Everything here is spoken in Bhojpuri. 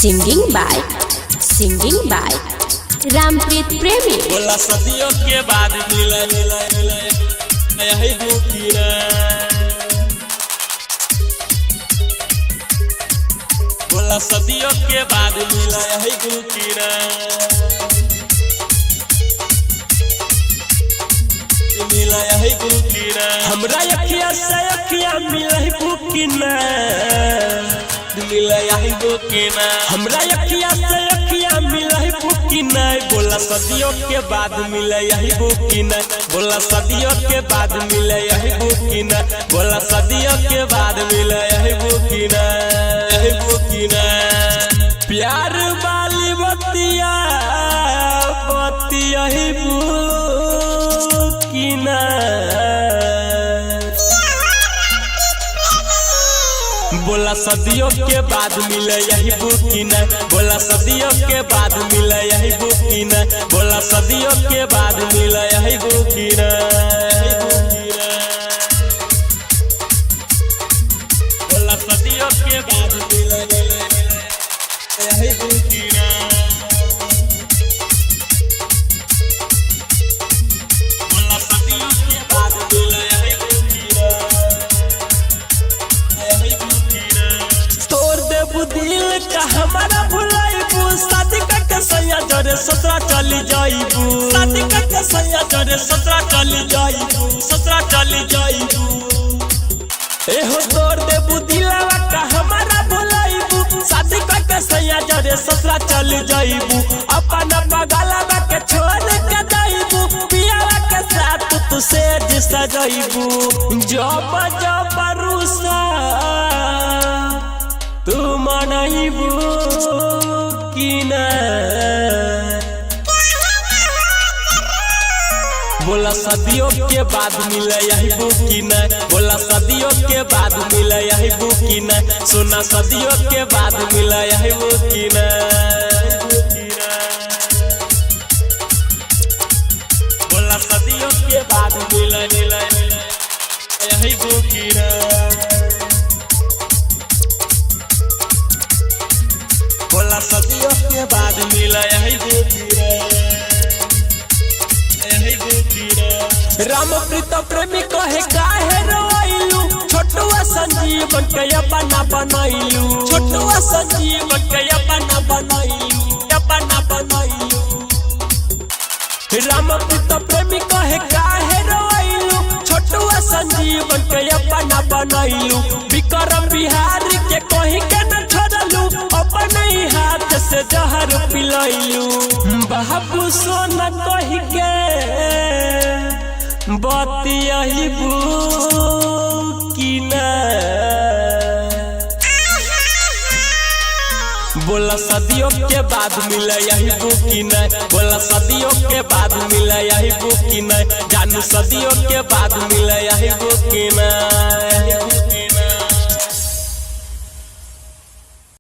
Singing by, singing by Rampreet Premi. बोला सदियों के बाद मिले मिले मिले यही बुकीरा। बोला सदियों के बाद मिला यही बुकीरा। मिला यही बुकीरा। हमरा अखिया से अखिया मिला ही बुकीना। मिला यही बुकीना। हमरा अखिया से अखिया मिला ही बुकीना। बोला सदियों के बाद मिला यही बुकीना। बोला सदियों के बाद मिला यही बुकीना। बोला सदियों के बाद मिला यही बुकीना। यही बुकीना। प्यार वाली बतिया बतिया ही बुकीना। बोला सदियों के बाद मिले यही बुकीना। बोला सदियों के बाद मिले यही बुकीना। बोला सदियों के बाद मिले यही बुकीना। बोला सदियों के बाद मिले यही बुकीना। बोला सदियों के बाद मिले यही बुकीना। तोड़ देबू दिल का हमारा भुलाइबू। शादी करके सैया जरे ससुरा चली जाइबू। शादी करके सैया जरे ससुरा चली जाइबू। ससुरा चली जाइबू। एहो तोड़ देबू दिलवा का हमारा भुलाइबू। शादी करके सैया जरे ससुरा चली जाइबू। अपन पगलवा के छोड़ के जाइबू। पियावा के साथ तू सेज सजाइबू। जब जब रुसा तू मनइबू कि ना। बोला सदियों के बाद मिले यही बुकीना। बोला सदियों के बाद मिले यही बुकीना। सोना सदियों के बाद मिले यही बुकीना। बोला सदियों के बाद मिले मिले यही बुकीना। बोला सदियों के बाद मिला यही बुकीना। यही बुकीना। रामप्रीत प्रेमी कहे काहे रोइलू। छोटुआ संजीवन के अपना बनैलू। छोटुआ संजीवन के अपना बनैलू। अपना बनैलू। रामप्रीत प्रेमी कहे काहे रोइलू। छोटुआ संजीवन के अपना बनैलू। विक्रम बिहारी के कहीं के न छोड़लू। अपने ही हाथ से जहर पिलैलू। बाबू सोना कही के बतियाही बुकीना। बोला सदियों के बाद मिले यही बुकीना। बोला सदियों के बाद मिले यही बुकीना। जानू सदियों के बाद मिले यही बुकीना।